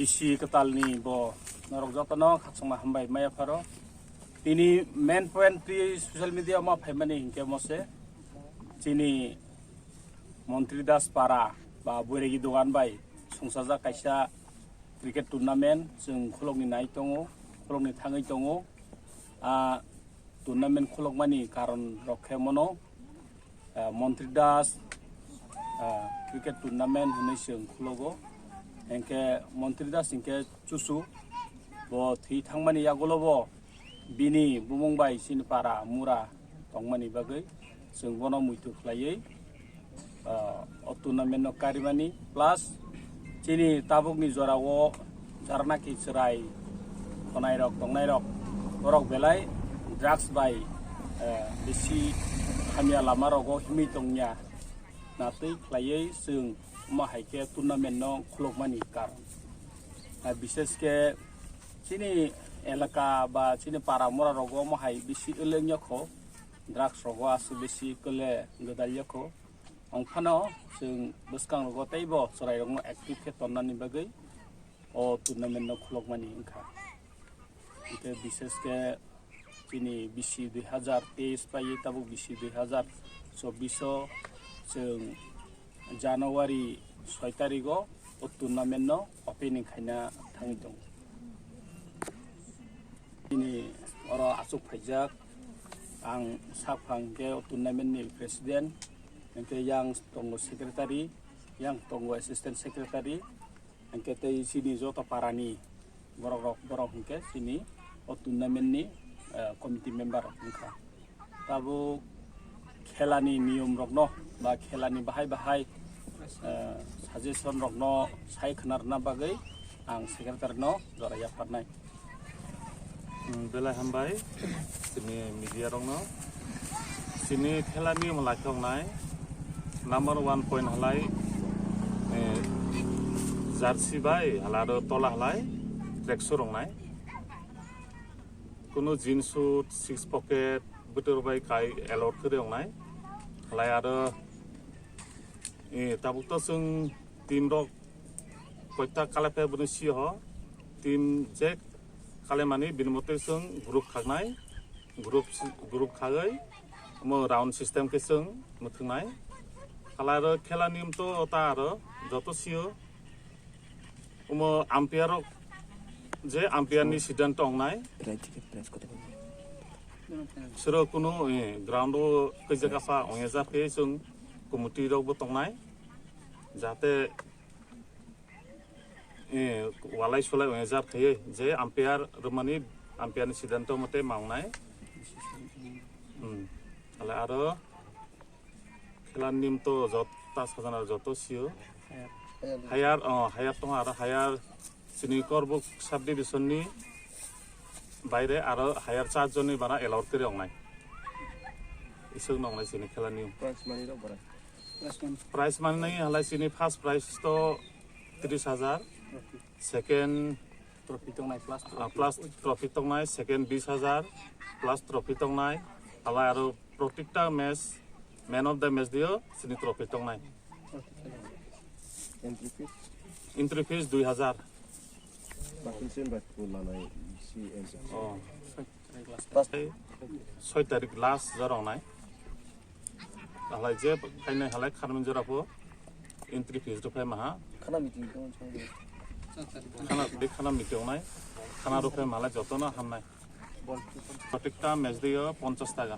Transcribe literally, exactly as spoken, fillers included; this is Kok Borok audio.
Bisi kwtalni bo norok jotono khakchangma hambai maya pharo. Tini main point twi social media ma phaimani hinkhe mose chini Montri Das para ba Boiregi dogan bai sungsajak kaisa cricket tournament chwng khulokni nai tongo, khulokni thangwi tongo. Ah, tournament khulokmani karon rok khe mono, ah, Montri Das, ah, cricket tournament hinwi chwng khulogo. Hinkhe Montri Das hinkhe chuchu bo thwi thangmani yagulo bo bini bumung bai chini para mura tongmani bagwi chwng bono muitu khlaiwi, ah, o tournament no karimani, plus chini tabukni jorao jarnaki chwrai khwnairok tongnairok borok belai drugs bai, ah, bisi hamya lama rogo himwi tongya natwi khlaiwi chwng omo hai khe tournament no khulokmani karon. Ah, bishesh khe chini elaka ba chini para mura rogo omo hai bisi eleng yakho, drugs rogo aswk bisi kwle gwdal yakho. Ongphano chwng bwskangrogo teibo chwrairokno active khe tonnani bagwi o tournament no khulokmani wngkha. Hwnkhe bishesh khe chini bisi dui hazar teis paiwi tabuk bisi dui hazar chobbish o chwng January soi tarigo o tournament no opening khaina thangwi tongo. Bini oro achuk phaijak, ang sakphang khe o tournament ni president, hwnkhe yang tongo secretary, yang tongo assistant secretary, hwnkhe tei chini joto parani borok rok, borok hwnkhe chini o tournament ni, eh, committee member rok wngkha. Tabuk khelani niyom rokno ba khelani bahai bahai, eh, suggestion rokno sai khna rwna bagwi ang secretary no jora yapharnai. Hmm, belai hambai chini media rokno. Chini khelani niyom lai thoknai. Number one point halai, eh, jersey bai hala aro tola halai tracksuit roknai. Kunu jeans suit, six pocket, bwtwr bai kai allowed kwrwi wngnai. Halai aro, eh, tabuk to chwng team rok koita kalai phai bwrwi sio ho. Team je kalai mani bini motwi chwng group khaknai. Group, group khagwi omo round system khe chwng mwthwngnai. Halai aro khela niyom to ta aro joto sio. Omo umpire rok je umpire ni siddhanto wngnai. Prize ticket prize kota kota. Sero kunu, eh, ground o kaijakha pha ongya ja khe chwng committee rok bo tongnai. Jate, eh, walai sulai ongya ja khe je umpire rwmani umpire ni siddhanto mote ma wngnai. Hmm. Hale aro Khela nim to jot-, ta sajana joto sio. Hayar. Hayar, oh, hayar tongo aro hayar chini Korbuk subdivision ni baire aro hayar char jon ni bara allowed kri wngnai. Isuk nongnai chini khela nim. Prize money rok bara. Prize money. Prize money nai halai chini first prize to tris hajar. Second, trophy tongnai, plus ah, trophy. Plus trophy tongnai, second bis hajar, plus trophy tongnai. Halai aro protikta match, man of the match dio, sini trophy tongnai. Entry fees? Entry fees dui hajar. Bakhin sen bai pul lanai si entry. Oh. Soi tarik last jora wngnai. Halai je khainai halai kharmin jora pho entry fees rw phai maha. Khana meeting khe unsang. Khana, de khana meeting wngnai. Khana rw phai mahalai jotono hamnai. Protikta match dio ponchash taka.